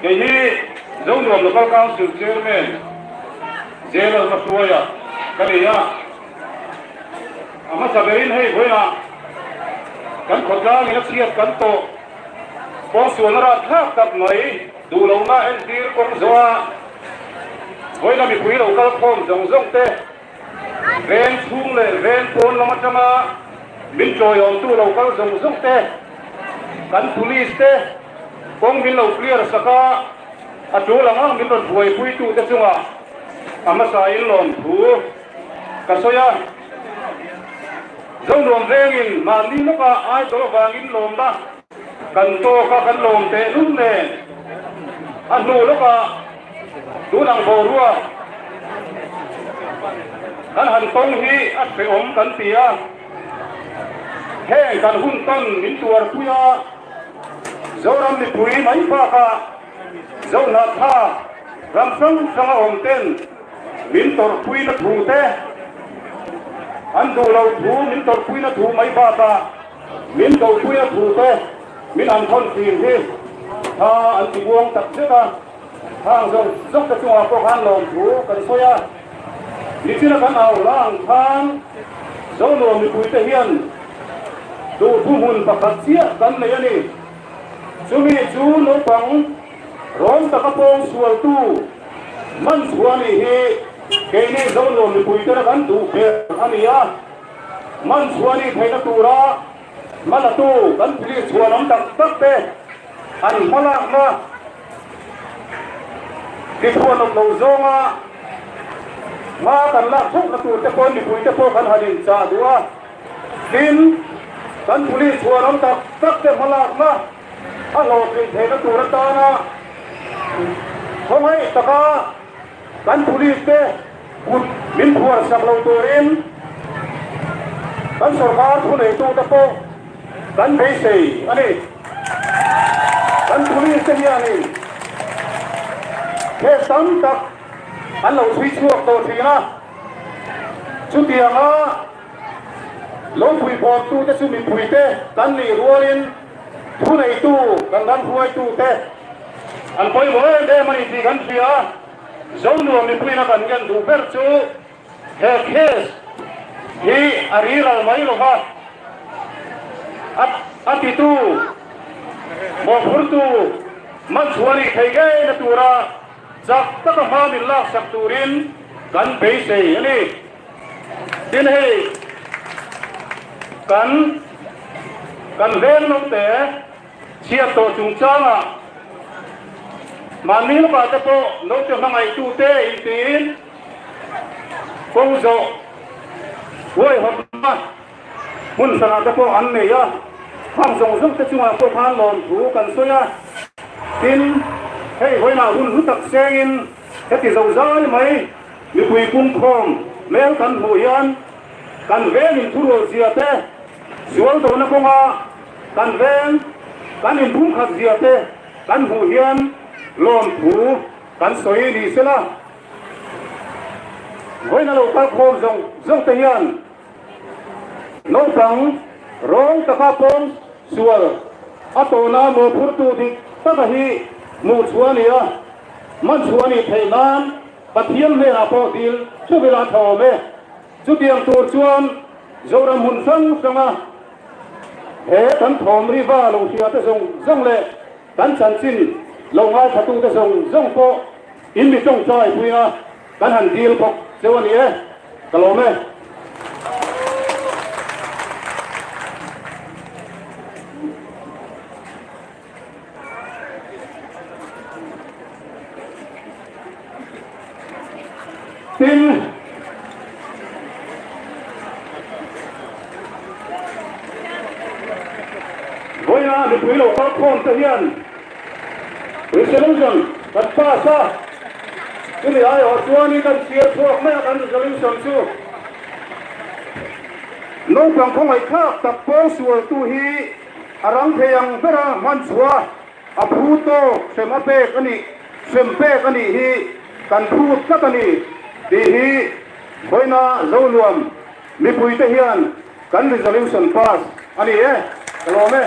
Kei hi Zonuam Local Council Chairman General Hmahruaia ka ni a. A hmasa berin hei vawiinah kan khawtlangin a chhiat kan tawh kawngsualna rahthlak tak mai duh lohna entir kawng zawha vawiina mipui lo kal khawm zawng zawng te Veng chhung leh veng pawn lam atanga min tawiawmtu lo kal zawng zawng te, kan police te kawng min lo clear sak a, a tul ang ang min rawn buaipuitu te chungah a hmasa in lawmthu ka sawi a. Zonuam vengin mahni lawkah idol avangin lawmna kan tawk a, kan lawm tehlul nen a hnu lawkah Tun ang boruak kan han tawng hi a hrehawm kan ti a, heng kan hun tawn min tuarpui a, Zoram mipui mai bakah Zohnathlak ram hrang hranga awm ten min tawrhpuina thu te, an duh lo thu min tawrhpuina thu mai bakah min dopuina thu te min han thawn thin hi tha an ti buang tak zet a. Hang zawng zawng te chungah pawh khan lawmthu kan sawi a, nichina kan au hla ang khan Zonuam mipuite hian duhthu hmun pakhat chiah kan nei a ni. Chumi chu naupang rawn taka pawng sualtu man chhuah nih hi keini Zonuam mipuitena kan duh ber a ni a, man chhuah nih theihna tura hmalatu kan police chhuanawm tak tak te an hmalakna Tichhuanawm lo zawnga hma kan lak thawkna tur te pawhin mipui te pawh kan han inchah duh a, tin, kan police chhuanawm tak tak te hmalakna a hlawhtlin theihna tur atana khawngaih taka kan police te kut min phuarsak lo turin kan sorkar thuneitute pawh Kan beisei a ni. Kan police te hianin case tam tak an lo chhui chhuak tawh thin a, chutianga lo puihbawmtute chu mipuite kan nih rualin thuneitu kan ram hruaitute an pawimawh em em a ni tih kan hria a, Zonuam mipuiin a kan ngen duh ber chu He case hi a riral mai lo va, a titu, mawhphurtu man chhuah nih thei ngei na tura chak taka hma min laksak turin kan beisei a ni. Tin hei kan kan veng naute chhiat tawh chungchangah mahni lawkah te pawh naute hmangaihtute intiin, Kawng zawh huaihawtna hmun hranah te pawh an nei a, khang zawng zawng te chungah pawh khan lawmthu kan sawi a, tin, hei vawiinah hun hlu tak sengin heti zo zai mai mipui pumkhawm hmel kan hmuh hian kan veng inthurual zia te, sual dona kawnga kan veng kan inphumkhat zia te kan hmuh hian lawmthu kan sawi ni sela. Vawiin a lo kal khawm zawng zawng te hian naupang rawng taka pawng sual a tawna mawhphurtu dik taka hi hmuh chhuah a ni a, man chhuah a nih theih nan Pathian hnenah pawh dil theuh ila a tha awm e. Chutiang tur chuan Zoram hmun hrang hranga he kan thawm riva lo hria te zawng zawng leh kan chanchin lo ngaithlatute zawng zawng pawh In mi tawngtai puia kan han dil bawk cheu a ni e, ka lawm e. Tin, vawiina mipui lo kal khawm te hian Resolution kan pass a, chumi aiawh chuanin kan chhiar chhuak mai a kan resolution chu naupang khawngaihthlak tak pawngsualtu hi a rang thei ang bera hman chhuah a phu tawk hrem a pek a nih hrem pek a nih hi kan phut tlat a ni tih hi vawiina Zonuam mipuite hian kan resolution pass a ni e, ka lawm e.